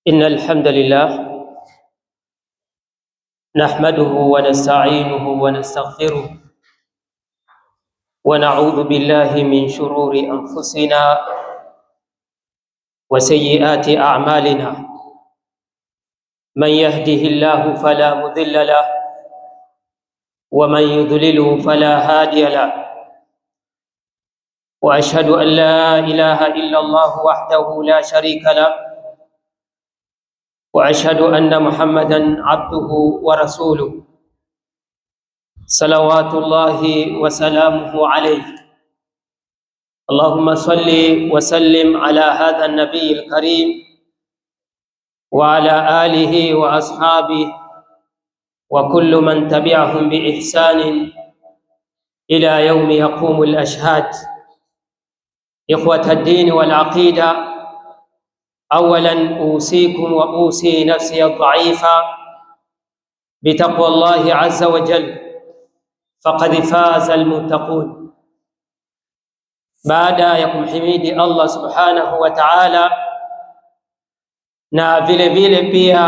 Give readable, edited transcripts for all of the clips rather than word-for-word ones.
إن الحمد لله نحمده ونستعينه ونستغفره ونعوذ بالله من شرور أنفسنا وسيئات أعمالنا. من يهده الله فلا مضل له ومن يضلله فلا هادي له، وأشهد أن لا إله إلا الله وحده لا شريك له، واشهد ان محمدا عبده ورسوله صلوات الله وسلامه عليه. اللهم صل وسلم على هذا النبي الكريم وعلى اله واصحابه وكل من تبعهم باحسان الى يوم يقوم الاشهاد. اخوه الدين والعقيده، اولا اوصيكم واوصي نفسي الضعيفه بتقوى الله عز وجل فقد فاز المتقون. Baada ya kumhimidi Allah subhanahu wa ta'ala na vile vile pia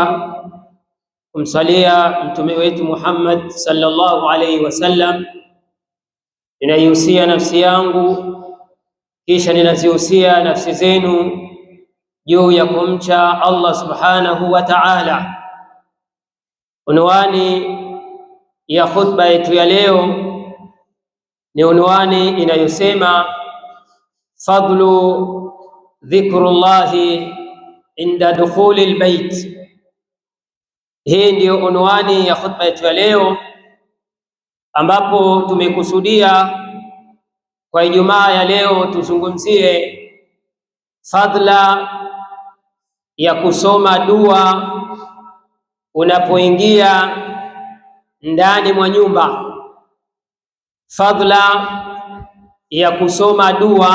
kumsalia mtume wetu Muhammad sallallahu alaihi wasallam, ninaihusia nafsi yangu kisha ninazihusia nafsi zenu juu ya kumcha Allah subhanahu wa ta'ala. Unwani ya khutba yetu ya leo ni unwani inayosema fadlu dhikrullahi inda dukhuli albayt. Hii ndiyo unwani ya khutba yetu ya leo, ambapo tumekusudia kwa Ijumaa ya leo tuzungumzie fadla ya kusoma dua unapoingia ndani mwa nyumba, fadla ya kusoma dua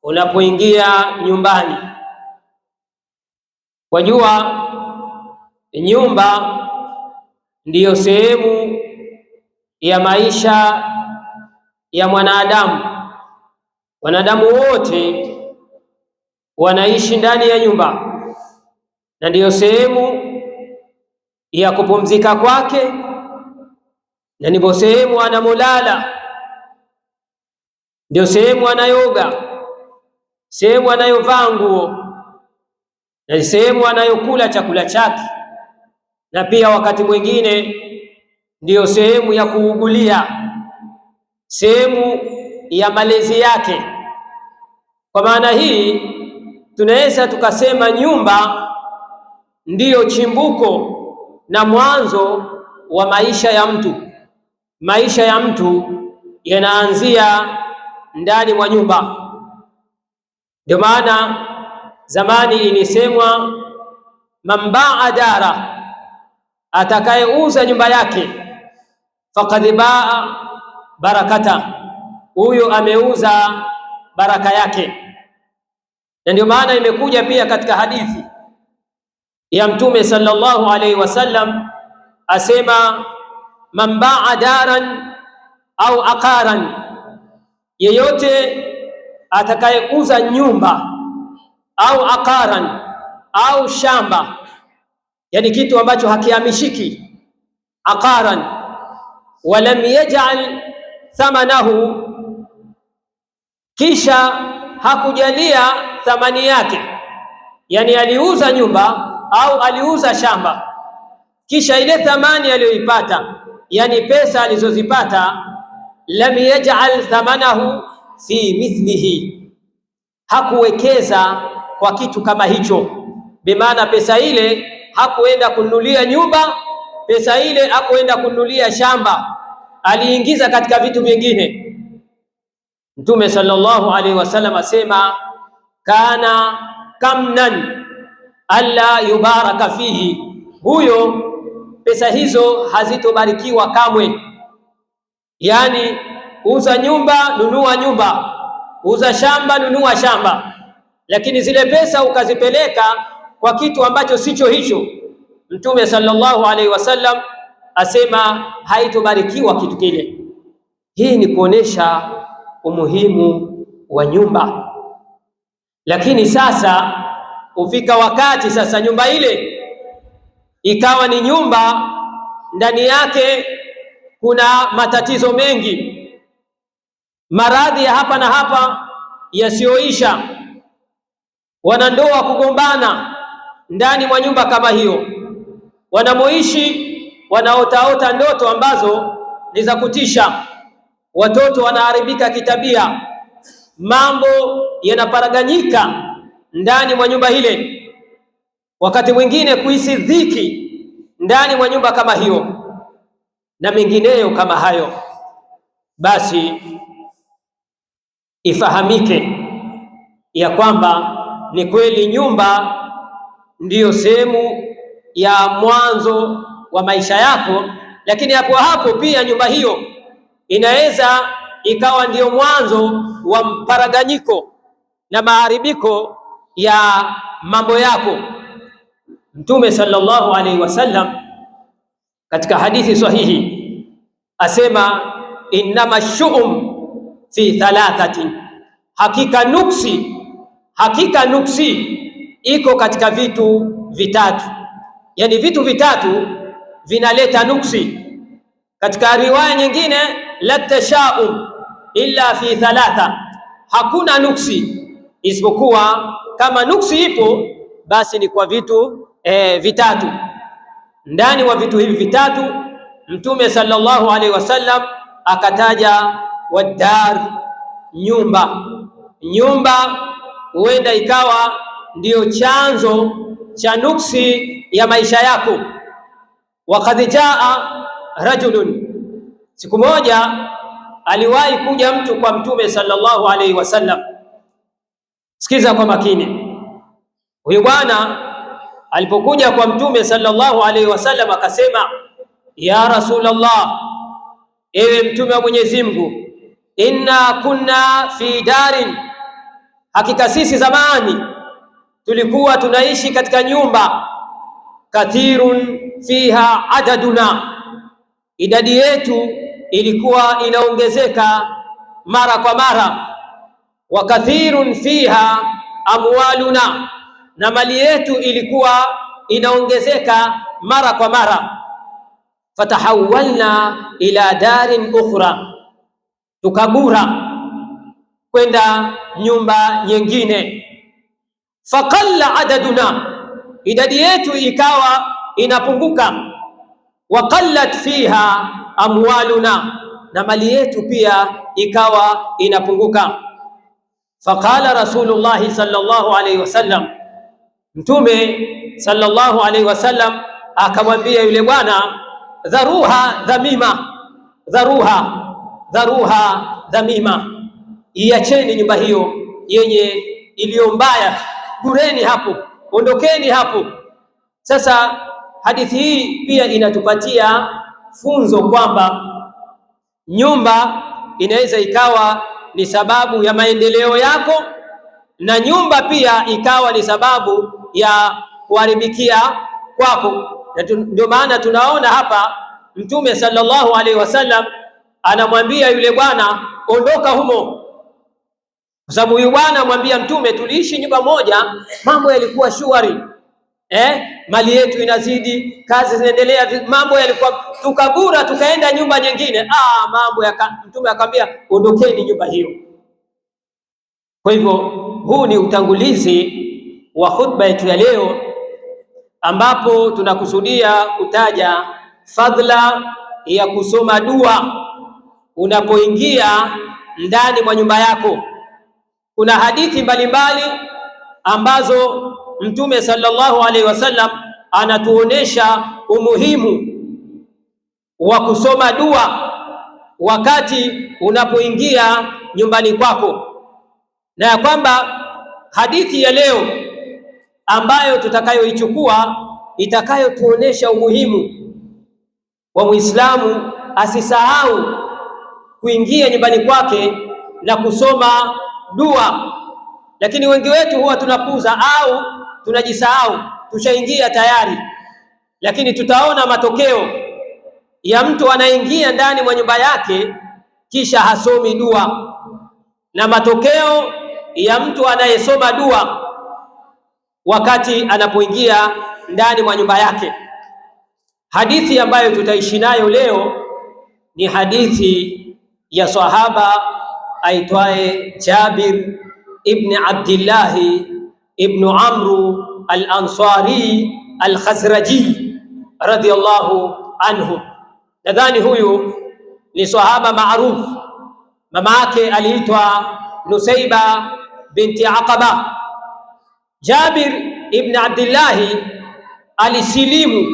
unapoingia nyumbani. Wajua, nyumba ndiyo sehemu ya maisha ya mwanadamu. Wanadamu wote wanaishi ndani ya nyumba, na ndiyo sehemu ya kupumzika kwake, na ndipo sehemu anamolala, ndio sehemu anayoga, sehemu anayovaa nguo, na sehemu anayokula chakula chake, na pia wakati mwingine ndiyo sehemu ya kuugulia, sehemu ya malezi yake. Kwa maana hii tunaweza tukasema nyumba ndiyo chimbuko na mwanzo wa maisha ya mtu. Maisha ya mtu yanaanzia ndani mwa nyumba. Ndio maana zamani ilisemwa, man baa dara, atakayeuza nyumba yake, faqad baa barakata, huyo ameuza baraka yake. Na ndio maana imekuja pia katika hadithi ya Mtume sallallahu alaihi wasallam asema, man baa daran au aqaran, yeyote atakayeuza nyumba au aqaran au shamba, yani kitu ambacho hakihamishiki, aqaran, walam yaj'al thamanahu, kisha hakujalia thamani yake, yani aliuza nyumba au aliuza shamba, kisha ile thamani aliyoipata, yani pesa alizozipata, lam yaj'al thamanahu fi mithlihi, hakuwekeza kwa kitu kama hicho. Bimaana pesa ile hakuenda kununulia nyumba, pesa ile hakuenda kununulia shamba, aliingiza katika vitu vingine. Mtume sallallahu alaihi wasallam asema, kana kamnan alla yubaraka fihi, huyo pesa hizo hazitobarikiwa kamwe. Yani uza nyumba, nunua nyumba, uza shamba, nunua shamba, lakini zile pesa ukazipeleka kwa kitu ambacho sicho hicho, Mtume sallallahu alaihi wasallam asema haitobarikiwa kitu kile. Hii ni kuonesha umuhimu wa nyumba. Lakini sasa Hufika wakati sasa nyumba ile ikawa ni nyumba ndani yake kuna matatizo mengi, maradhi ya hapa na hapa yasiyoisha, wanandoa kugombana ndani mwa nyumba kama hiyo, wanamoishi wanaotaota ndoto ambazo ni za kutisha, watoto wanaharibika kitabia, mambo yanaparaganyika ndani mwa nyumba ile, wakati mwingine kuhisi dhiki ndani mwa nyumba kama hiyo na mengineyo kama hayo. Basi ifahamike ya kwamba ni kweli nyumba ndiyo sehemu ya mwanzo wa maisha yako, lakini hapo hapo pia nyumba hiyo inaweza ikawa ndiyo mwanzo wa mparaganyiko na maharibiko ya mambo yako. Mtume sallallahu alaihi wasallam katika hadithi sahihi asema, innama shu'um fi thalathatin, hakika nuksi, hakika nuksi iko katika vitu vitatu. Yani vitu vitatu vinaleta nuksi. Katika riwaya nyingine, la tashaum illa fi thalatha, hakuna nuksi isipokuwa kama nuksi ipo basi ni kwa vitu vitatu. Ndani wa vitu hivi vitatu Mtume sallallahu alaihi wasallam akataja wadar, nyumba. Nyumba huenda ikawa ndiyo chanzo cha nuksi ya maisha yako. Waqad jaa rajulun, siku moja aliwahi kuja mtu kwa Mtume sallallahu alaihi wasallam. Sikiza kwa makini, huyu bwana alipokuja kwa Mtume sallallahu alaihi wasallam akasema, ya Rasulullah, ewe Mtume wa Mwenyezi Mungu, inna kunna fi darin, hakika sisi zamani tulikuwa tunaishi katika nyumba, kathirun fiha adaduna, idadi yetu ilikuwa inaongezeka mara kwa mara, wa kathirun fiha amwaluna, na mali yetu ilikuwa inaongezeka mara kwa mara. Fatahawalna ila darin ukhra, tukagura kwenda nyumba nyingine. Faqalla adaduna, idadi yetu ikawa inapunguka. Wa qallat fiha amwaluna, na mali yetu pia ikawa inapunguka. Faqala Rasulullahi sallallahu alayhi wasallam, Mtume sallallahu alayhi wasallam akamwambia yule bwana, dharuha dhamima, dharuha dharuha dhamima, iacheni nyumba hiyo yenye iliyo mbaya, gureni hapo, ondokeni hapo. Sasa hadithi hii pia inatupatia funzo kwamba nyumba inaweza ikawa ni sababu ya maendeleo yako na nyumba pia ikawa ni sababu ya kuharibikia kwako. Na ndio maana tunaona hapa Mtume sallallahu alaihi wasallam anamwambia yule bwana, ondoka humo, kwa sababu huyu bwana amwambia Mtume, tuliishi nyumba moja, mambo yalikuwa shwari, mali yetu inazidi, kazi zinaendelea, mambo yalikuwa, tukagura tukaenda nyumba nyingine, mambo ya Mtume akamwambia ondokeni nyumba hiyo. Kwa hivyo huu ni utangulizi wa khutba yetu ya leo, ambapo tunakusudia kutaja fadhila ya kusoma dua unapoingia ndani mwa nyumba yako. Kuna hadithi mbalimbali ambazo Mtume sallallahu alaihi wasallam anatuonesha umuhimu wa kusoma dua wakati unapoingia nyumbani kwako, na ya kwamba hadithi ya leo ambayo tutakayoichukua itakayotuonesha umuhimu wa Muislamu asisahau kuingia nyumbani kwake na kusoma dua. Lakini wengi wetu huwa tunapuza au tunajisahau, tushaingia tayari, lakini tutaona matokeo ya mtu anaingia ndani mwa nyumba yake kisha hasomi dua, na matokeo ya mtu anayesoma dua. wakati anapoingia ndani mwa nyumba yake. Hadithi ambayo tutaishi nayo leo ni hadithi ya sahaba aitwaye Jabir ibn Abdillahi ibn Amru al-Ansari al-Khazraji radhiyallahu anhu. Nadhani huyu ni sahaba maarufu. Mama yake aliitwa Nusaiba binti Aqaba. Jabir ibn Abdillahi alisilimu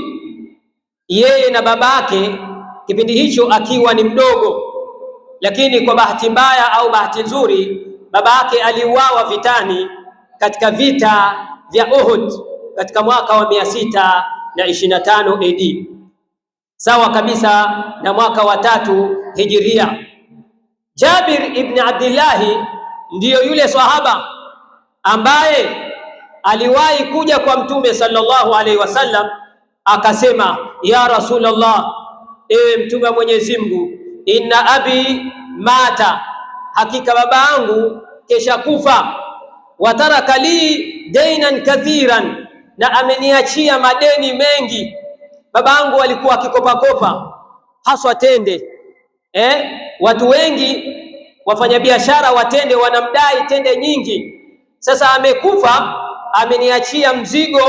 yeye na babake kipindi hicho akiwa ni mdogo, lakini kwa bahati mbaya au bahati nzuri babake aliuawa vitani katika vita vya Uhud katika mwaka wa 625 AD, sawa kabisa na mwaka wa 3 Hijiria. Jabir ibn Abdillahi ndiyo yule sahaba ambaye aliwahi kuja kwa Mtume sallallahu alaihi wasallam akasema, ya Rasulullah, ewe Mtume wa Mwenyezi Mungu, inna abi mata, hakika baba yangu kesha kufa, wataraka li dainan kathiran, na ameniachia madeni mengi. Baba yangu alikuwa akikopakopa haswa tende. Watu wengi wafanyabiashara wa tende wanamdai tende nyingi. Sasa amekufa, ameniachia mzigo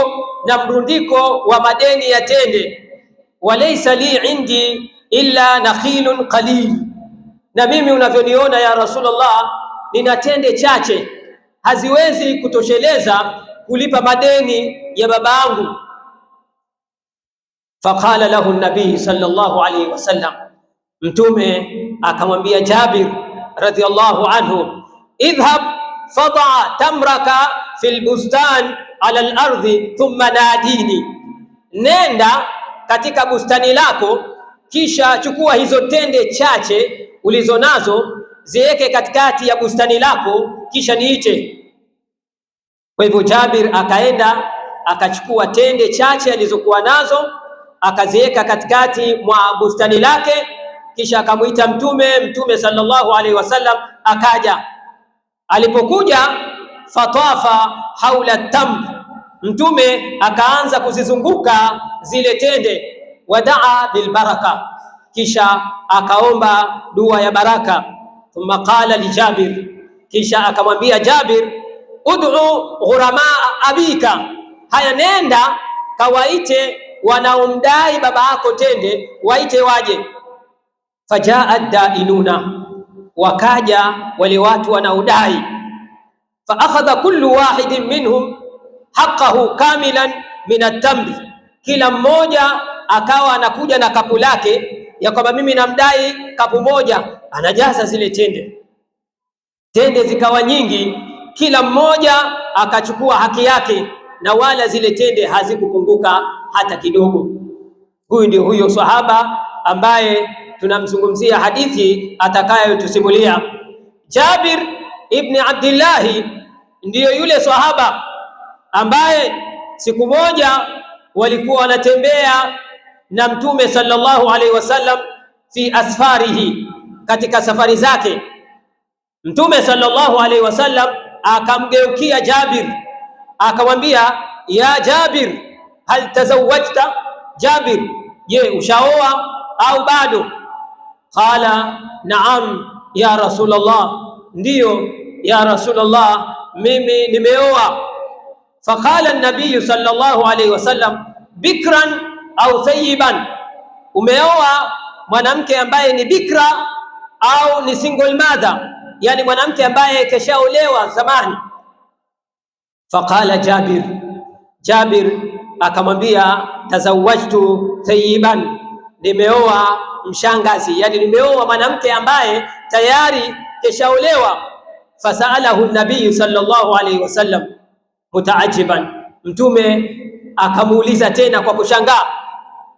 na mrundiko wa madeni ya tende. Walaysa li indi illa nakhilun qalil, na mimi unavyoniona ya Rasulullah, nina tende chache, haziwezi kutosheleza kulipa madeni ya babangu. Faqala lahu nabii sallallahu alayhi wasallam, Mtume akamwambia Jabir radhiyallahu anhu, idhhab fada tamraka fil bustan ala al-ardhi thumma nadini, nenda katika bustani lako kisha chukua hizo tende chache ulizonazo ziweke katikati ya bustani lako kisha niite. Kwa hivyo Jabir akaenda akachukua tende chache alizokuwa nazo akaziweka katikati mwa bustani lake, kisha akamuita Mtume. Mtume sallallahu alaihi wasallam akaja. Alipokuja fatafa haula tamr, Mtume akaanza kuzizunguka zile tende, wadaa bilbaraka, kisha akaomba dua ya baraka. Thumma qala li Jabir, kisha akamwambia Jabir, ud'u ghuramaa abika, haya nenda kawaite wanaomdai baba yako tende, waite waje. Fajaa dainuna, wakaja wale watu wanaodai. Fa akhadha kullu wahidin minhum haqqahu kamilan min at-tamri, kila mmoja akawa anakuja na kapu lake ya kwamba mimi namdai kapu moja, anajaza zile tende. Tende zikawa nyingi, kila mmoja akachukua haki yake, na wala zile tende hazikupunguka hata kidogo. Huyu ndio huyo sahaba ambaye tunamzungumzia hadithi atakayotusimulia. Jabir ibn Abdillahi ndiyo yule sahaba ambaye siku moja walikuwa wanatembea na Mtume sallallahu alaihi wasallam fi asfarihi, katika safari zake. Mtume sallallahu alaihi wasallam akamgeukia Jabir akamwambia, ya Jabir, hal tazawwajta? Jabir, je, ushaoa au bado? Qala naam ya Rasulullah, ndiyo ya Rasulullah, mimi nimeoa. Faqala an-nabiy sallallahu alayhi wasallam, bikran au thayiban, umeoa mwanamke ambaye ni bikra au ni single mother, yani mwanamke ambaye keshaolewa zamani. Faqala Jabir, Jabir akamwambia tazawwajtu thayiban, nimeoa mshangazi, yani nimeoa mwanamke ambaye tayari keshaolewa. Fasalahu nabiyu sallallahu alayhi wasallam mutaajiban, Mtume akamuuliza tena kwa kushangaa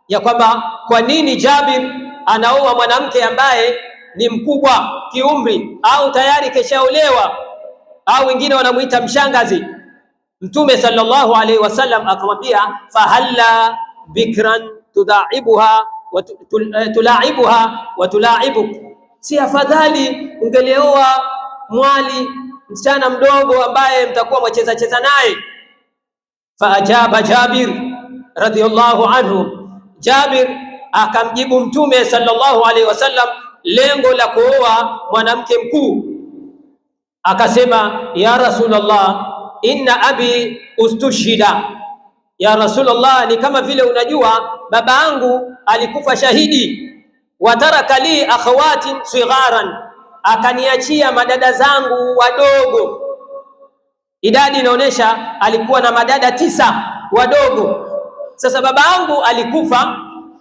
ya kwamba kwa nini Jabir anaoa mwanamke ambaye ni mkubwa kiumri au tayari keshaolewa au wengine wanamuita mshangazi. Mtume sallallahu alaihi wasallam akamwambia, fahalla bikran tudaibuha wa tulaibuha wa tulaibuk, si afadhali ungelioa mwali msichana mdogo ambaye mtakuwa mwacheza cheza naye. Faajaba Jabir radhiyallahu anhu, Jabir akamjibu Mtume sallallahu alaihi wasallam lengo la kuoa mwanamke mkuu, akasema ya Rasulullah, inna abi ustushhida. Ya Rasulullah, ni kama vile unajua baba yangu alikufa shahidi, wataraka li akhawatin sigharan, akaniachia madada zangu wadogo. Idadi inaonyesha alikuwa na madada 9 wadogo. Sasa baba yangu alikufa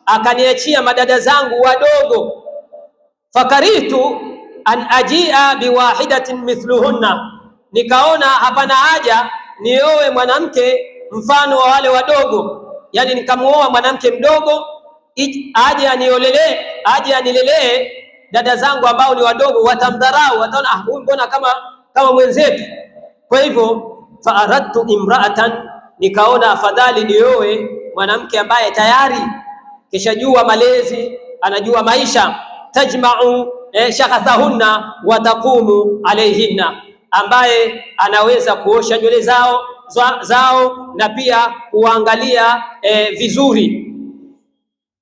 akaniachia madada zangu wadogo, fakaritu an ajia biwahidatin mithluhunna, nikaona hapana haja nioe mwanamke mfano wa wale wadogo, yani nikamuoa mwanamke mdogo aje aniolelee, aje anilelee dada zangu ambao ni wadogo, watamdharau, wataona ah, huyu mbona kama mwenzetu. Kwa hivyo fa aradtu imra'atan, nikaona afadhali nioe mwanamke ambaye tayari kishajua malezi, anajua maisha, tajma'u shakhathahunna wa taqumu alayhinna, ambaye anaweza kuosha nywele zao na pia kuangalia vizuri.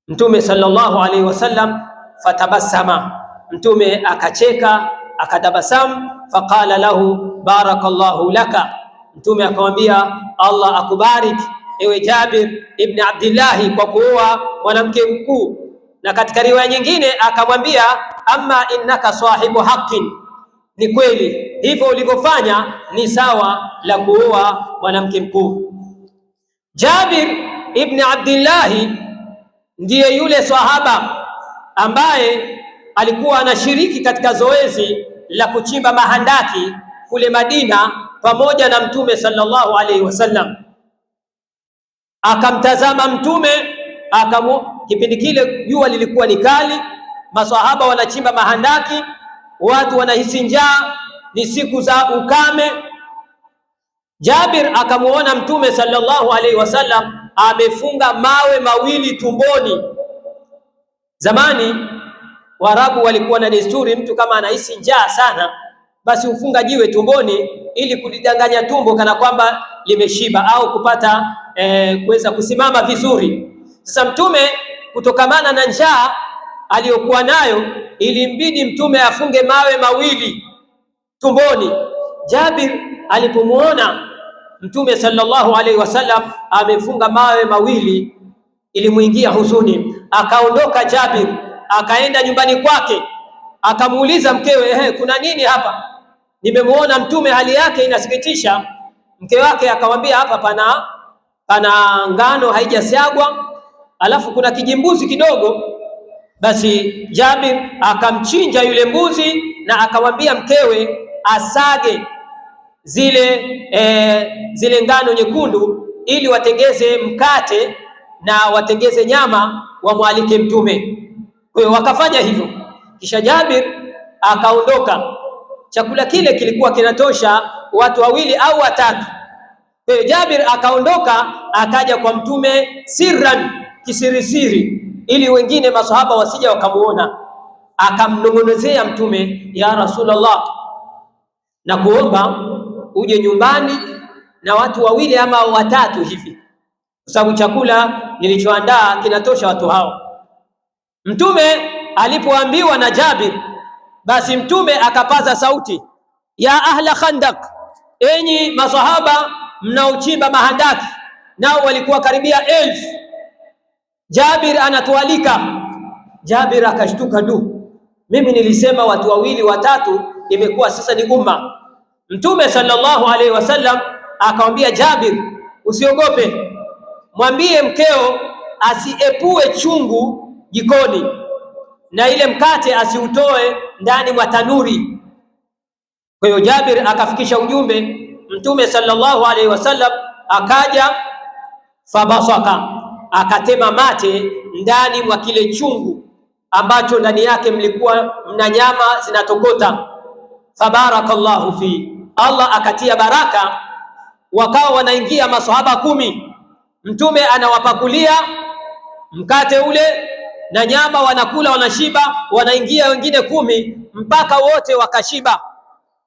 Mtume sallallahu alaihi wasallam fatabassama, Mtume akacheka akatabasamu. Faqala lahu barakallahu laka, Mtume akamwambia Allah akubariki ewe Jabir ibn Abdillahi kwa kuoa mwanamke mkuu. Na katika riwaya nyingine akamwambia amma innaka sahibu haqqin, ni kweli hivyo ulivyofanya ni sawa la kuoa mwanamke mkuu. Jabir ibn Abdillahi ndiye yule sahaba ambaye alikuwa anashiriki katika zoezi la kuchimba mahandaki kule Madina pamoja na Mtume sallallahu alaihi wasallam. Akamtazama Mtume kipindi kile jua lilikuwa ni kali, maswahaba wanachimba mahandaki, watu wanahisi njaa, ni siku za ukame. Jabir akamuona Mtume sallallahu alaihi wasallam amefunga mawe mawili tumboni. Zamani Waarabu walikuwa na desturi, mtu kama anahisi njaa sana, basi hufunga jiwe tumboni ili kulidanganya tumbo kana kwamba limeshiba au kupata kuweza kusimama vizuri. Sasa Mtume kutokamana na njaa aliyokuwa nayo, ilimbidi Mtume afunge mawe mawili tumboni. Jabir alipomuona Mtume sallallahu alaihi wasallam amefunga mawe mawili, ilimuingia huzuni. Akaondoka Jabir akaenda nyumbani kwake, akamuuliza mkewe, ehe, kuna nini hapa? Nimemuona Mtume hali yake inasikitisha. Mke wake akamwambia, hapa pana ngano haijasiagwa, alafu kuna kijimbuzi kidogo. Basi Jabir akamchinja yule mbuzi na akamwambia mkewe asage zile ngano nyekundu ili watengeze mkate na watengeze nyama wamwalike Mtume. Kwa hiyo wakafanya hivyo. Kisha Jabir akaondoka. Chakula kile kilikuwa kinatosha watu wawili au watatu. Kwa hiyo Jabir akaondoka akaja kwa Mtume sirran, kisirisiri, ili wengine masahaba wasija wakamuona. Akamnong'onezea Mtume, ya Rasulullah, na kuomba uje nyumbani na watu wawili ama watatu hivi, kwa sababu chakula nilichoandaa kinatosha watu hao. Mtume alipoambiwa na Jabir, basi Mtume akapaza sauti, ya ahla Khandaq, enyi masahaba mnaochimba mahandaki. Nao walikuwa karibia 1000. Jabir anatualika. Jabir akashtuka, du, mimi nilisema watu wawili watatu, imekuwa sasa ni umma. Mtume sallallahu alaihi wasallam akamwambia Jabir, usiogope, mwambie mkeo asiepue chungu jikoni na ile mkate asiutoe ndani mwa tanuri. Kwa hiyo Jabir akafikisha ujumbe. Mtume sallallahu alaihi wasallam akaja, fabasaka, akatema mate ndani mwa kile chungu ambacho ndani yake mlikuwa mna nyama zinatokota. Fabarakallahu fi, Allah akatia baraka. Wakawa wanaingia maswahaba 10, Mtume anawapakulia mkate ule na nyama, wanakula wanashiba, wanaingia wengine 10 mpaka wote wakashiba,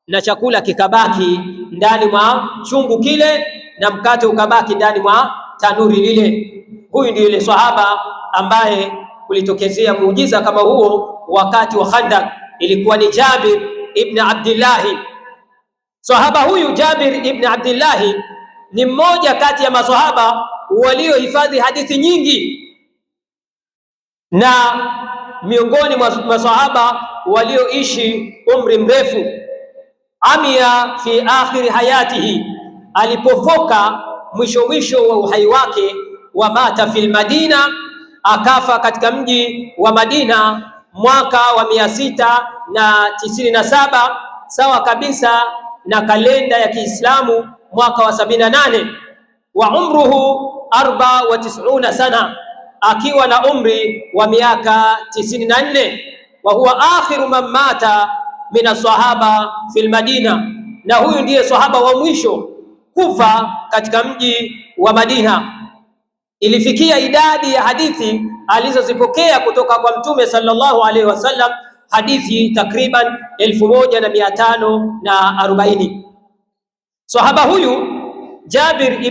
na chakula kikabaki ndani mwa chungu kile na mkate ukabaki ndani mwa tanuri lile. Huyu ndiye yule sahaba ambaye kulitokezea muujiza kama huo wakati wa Khandak, ilikuwa ni Jabir ibn Abdillahi. Sahaba huyu Jabir ibn Abdillahi ni mmoja kati ya masahaba waliohifadhi hadithi nyingi na miongoni mwa masahaba walioishi umri mrefu. Amia fi akhiri hayatihi, alipofoka mwisho mwisho wa uhai wake. Wa mata fil Madina, akafa katika mji wa Madina mwaka wa 697 sawa kabisa na kalenda ya Kiislamu mwaka wa 78. Wa umruhu 94 sana, akiwa na umri wa miaka 94. Wa huwa akhiru man mata min asahaba fil Madina, na huyu ndiye sahaba wa mwisho kufa katika mji wa Madina. Ilifikia idadi ya hadithi alizozipokea kutoka kwa Mtume sallallahu alaihi wasallam hadithi takriban 1540. Sahaba huyu Jabir